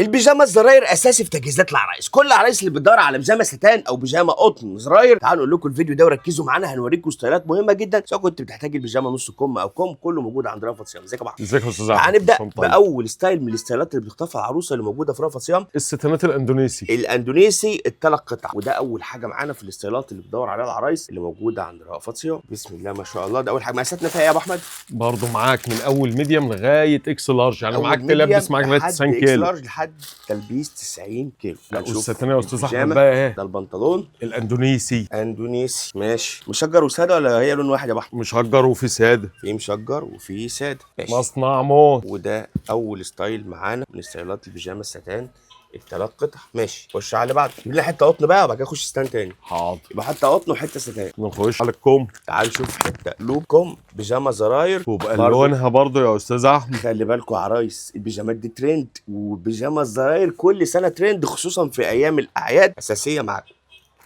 البيجامه الزراير اساسي في تجهيزات العرايس. كل العرايس اللي بتدور على بيجامه ستان او بيجامه قطن زراير، تعالوا نقول لكم الفيديو ده وركزوا معانا، هنوريكم ستايلات مهمة جدا، سواء كنت بتحتاج البيجامه نص كم او كم، كله موجود عند رأفت صيام. ازيك يا ابو احمد؟ ازيك يا استاذ احمد؟ تعال نبدا طيب. باول style من الستايلات اللي بتخطفها العروسة اللي موجودة في رأفت صيام، الستانات الاندونيسي. الاندونيسي الثلاث قطع، وده اول حاجة معانا في الستايلات اللي بتدور عليها العرايس اللي موجودة عند رأفت صيام. بسم الله ما شاء الله، ده اول حاجة. مقاساتنا فيها ايه يا ابو احمد؟ برضه معاك من اول medium لغاية X large، يعني أول معاك medium تلبس معاك لغاية لحد 90 X كيلو. large لحد تلبيس 90 كيلو. لا هنشوف والستان يا استاذ احمد البيجامة. بقى ايه؟ ده البنطلون الاندونيسي. اندونيسي، ماشي. مشجر وساده ولا هي لون واحد يا ابو احمد؟ مشجر وفي ساده. في مشجر وفي ساده، ماشي. مصنع موت. وده اول style معانا من ستايلات البيجامه الستان الثلاث قطع، ماشي. خش على اللي بعده، جيب لنا حتة قطن بقى وبعد كده خش ستان تاني. حاضر. يبقى حتة قطن وحتة ستان. نخش على الكم. تعال نشوف حتة قلوب كم بيجامه زراير وبألوانها برضه يا استاذ احمد. خلي بالكوا عرايس، البيجامات دي ترند، وبيجامه الزراير كل سنة ترند، خصوصا في ايام الاعياد، اساسية معاك.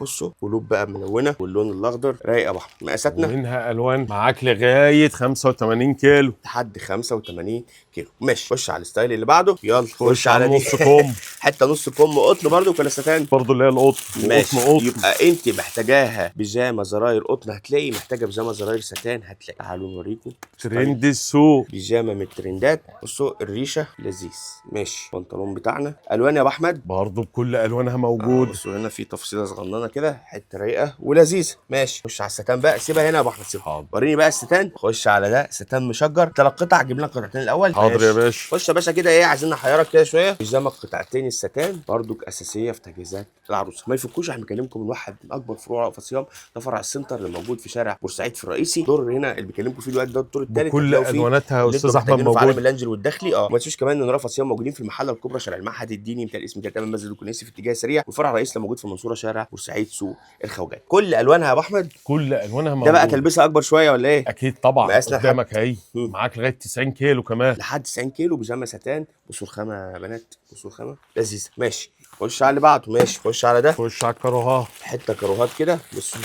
بصوا قلوب بقى ملونة واللون الاخضر رايق يا ابو احمد. مقاساتنا ومنها الوان معاك لغاية 85 كيلو. لحد 85 كيلو، ماشي. خش على ال style اللي بعده، يلا خش على دي. نص كم. حتة نص كم قطن برضو ولا ستان؟ برضه اللي هي القطن. ماشي. قطن قطن. يبقى انت محتاجاها بيجامه زراير قطن هتلاقي، محتاجه بيجامه زراير ستان هتلاقي. تعالوا نوريكم ترند السوق. بيجامه من الترندات. بصوا الريشة لذيذ، ماشي. البنطلون بتاعنا الوان يا ابو احمد؟ برضه بكل الوانها موجود. بصوا هنا في تفصيله صغننه كده، حتة رايقة ولذيذه، ماشي. خش على الستان بقى، سيبها هنا يا ابو احمد، سيبها. حاضر. وريني بقى الستان. خش على ده ستان مشجر ثلاث قطع، جيب لنا قطعتين الاول. حاضر ماشي. يا باشا. خش يا باشا كده، ايه عايزين نحيرك كده شوية. بيجامه قطعتين الستان برضو اساسية في تجهيزات العروسة، ما يفكوش. احنا بنكلمكم من واحد من اكبر فروع رأفت صيام، ده فرع السنتر اللي موجود في شارع بورسعيد في الرئيسي. دور هنا اللي بيكلمكم فيه دلوقتي ده الدور الثالث. بكل الواناتها يا اللي انتوا استاذ احمد محتاجينه في عالم موجود. الانجل والداخلي. ما تنسوش كمان ان رأفت صيام موجودين في المحلة الكبرى شارع المعهد الديني بتاع الاسم كده امام مسجد الكنيسي في اتجاه سريع، والفرع الرئيسي اللي موجود في المنصورة شارع بورسعيد سوق الخواجات. كل الوانها يا ابو احمد؟ كل الوانها موجود. ده بقى تلبسها اكبر شوية ولا ايه؟ اكيد طبعا. مقاسنا قدامك اهي. مم. معاك لغاية 90 كيلو كمان. لحد 90 كيلو بيجامه ستان. بصوا الخامة يا بنات، بصوا الخامة لذيذة، ماشي. خش على اللي بعده، ماشي. خش على ده. خش على الكروهات. حتة كروهات كده. بصوا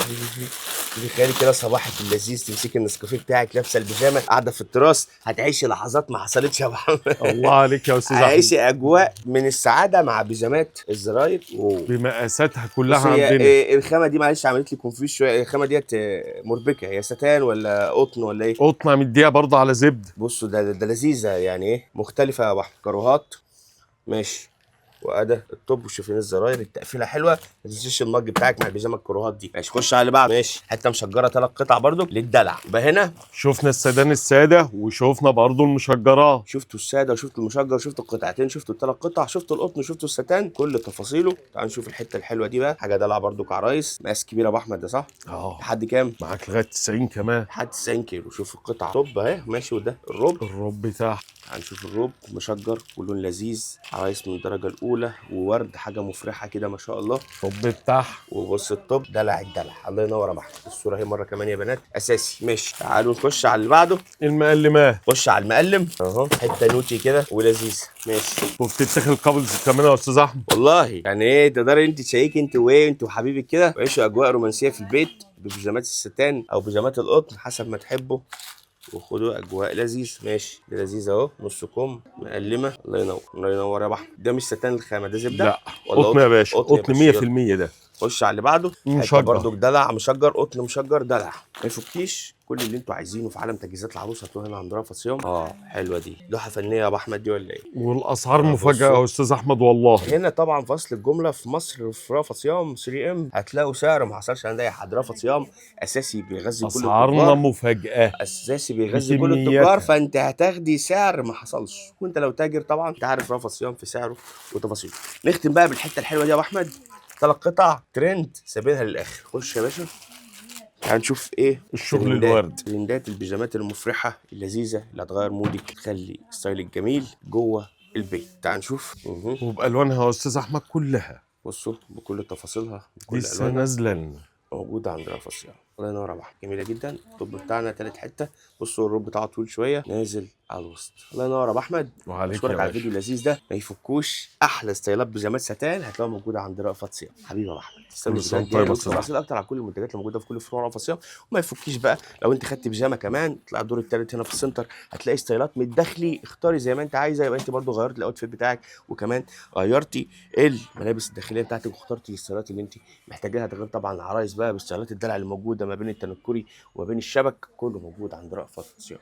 تخيلي كده صباحك اللذيذ، تمسكي النسكافيه بتاعك، لابسه البيجامه، قاعدة في التراس، هتعيشي لحظات ما حصلتش يا ابو محمد. الله عليك يا استاذ احمد. هتعيشي اجواء من السعادة مع بيجامات الزراير. أوه. بمقاساتها بص كلها هي عندنا. إيه الخامة دي؟ معلش عملت لي confuse شوية. الخامة ديت مربكه، هي ستان ولا قطن ولا ايه؟ قطنه مديها برضه على زبدة. بصوا ده لذيذة، يعني ايه مختلفة يا ابو احمد. كروهات، ماشي. وادى ال top، وشوفين الزراير، التقفيله حلوة. ما تنسيش المج بتاعك مع البيجامه الكروهات دي، ماشي. خش على اللي بعده، ماشي. حتة مشجره ثلاث قطع برضو للدلع. يبقى هنا شفنا السدان السادة وشفنا برضه المشجرات. شفتوا السادة وشفتوا المشجر، شفتوا القطعتين، شفتوا الثلاث قطع، شفتوا القطن، شفتوا الستان، كل تفاصيله. تعالوا نشوف الحتة الحلوة دي بقى، حاجة دلع برضو كعرايس، مقاس كبير يا ابو احمد ده صح؟ اه. لحد كام؟ معاك لغاية 90 كمان. لحد 90 كيلو. شوف القطعة top اهي، ماشي. وده الروب. الروب بتاعها. هنشوف الروب مشجر ولون لذيذ، عرايس من الدرجة الاولى، وورد، حاجة مفرحة كده ما شاء الله. الروب بتاعها. وبص ال top دلع الدلع، الله ينور يا محمد. الصورة اهي مرة كمان يا بنات، اساسي، ماشي. تعالوا نخش على اللي بعده. المقلمات. خش على المقلم اهو، حتة naughty كده ولذيذ، ماشي. وبتتاخد couples كمان يا استاذ احمد. والله يعني ايه، تقدري انت تشيكي انت وايه انت وحبيبك كده، وعيشوا اجواء رومانسية في البيت ببيجامات الستان او بيجامات القطن حسب ما تحبوا، وخدوا اجواء لذيذ، ماشي. ده لذيذ اهو، نص كم مقلمه، الله ينور، الله ينور يا بحر. ده مش ستان الخامة، ده زبدة. لا ولا قطن يا باشا، قطن يا قطن باشا. 100% ده. خش على اللي بعده. حتة مشجر. برضو دلع مشجر، قطن مشجر دلع. ما يفكيش. كل اللي انتوا عايزينه في عالم تجهيزات العروسة هتلاقوه هنا عند رأفت صيام. حلوة دي، لوحة فنية يا ابو احمد دي ولا ايه؟ والاسعار مفاجاة بصوا. يا استاذ احمد والله. هنا طبعا فصل الجملة في مصر في رأفت صيام 3 ام هتلاقوا سعر ما حصلش عند اي حد. رأفت صيام اساسي بيغذي كل اسعارنا التجار، مفاجاة اساسي بيغذي كل بكمياتها. التجار، فانت هتاخدي سعر ما حصلش. وانت لو تاجر طبعا انت عارف رأفت صيام في سعره وتفاصيله. نختم بقى بالحتة الحلوة دي يا ابو احمد، ثلاث قطع ترند سابينها للاخر. خش يا باشا هنشوف ايه الشغل ترندات. الورد. ترندات البيجامات المفرحه اللذيذة اللي هتغير mood ك، تخلي style الجميل جوه البيت. تعال نشوف. وبالوانها يا استاذ احمد كلها. بصوا بكل تفاصيلها، بكل لسه الوانها نازله لنا. موجودة عند رأفت صيام. الله ينور يا بحر، جميلة جدا. ال top بتاعنا تالت حتة، بصوا الروب بتاعه طويل شوية نازل على الوسط. الله ينور يا ابو احمد. وعليك اشكرك يا على باشا. الفيديو اللذيذ ده، ما يفكوش احلى ستايلات بيجامات ستان هتلاقوها موجودة عند رأفت صيام. حبيبي يا ابو احمد، تسلم. كل سنة وأنت طيب يا أستاذ أحمد. تفاصيل اكتر على كل المنتجات اللي موجودة في كل فروع رأفت صيام. وما يفكيش بقى لو انت خدت بيجامه كمان، اطلع الدور الثالث هنا في السنتر هتلاقي ستايلات من الداخلي، اختاري زي ما انت عايزه. يبقى انت برضو غيرت ال outfit بتاعك، وكمان غيرتي الملابس الداخلية بتاعتك، واخترتي الستايلات اللي انت محتاجاها. ده غير طبعا العرايس بقى بستايلات الدلع اللي موجودة ما بين التنكري وما بين الشبك، كله موجود عند رأفت صيام.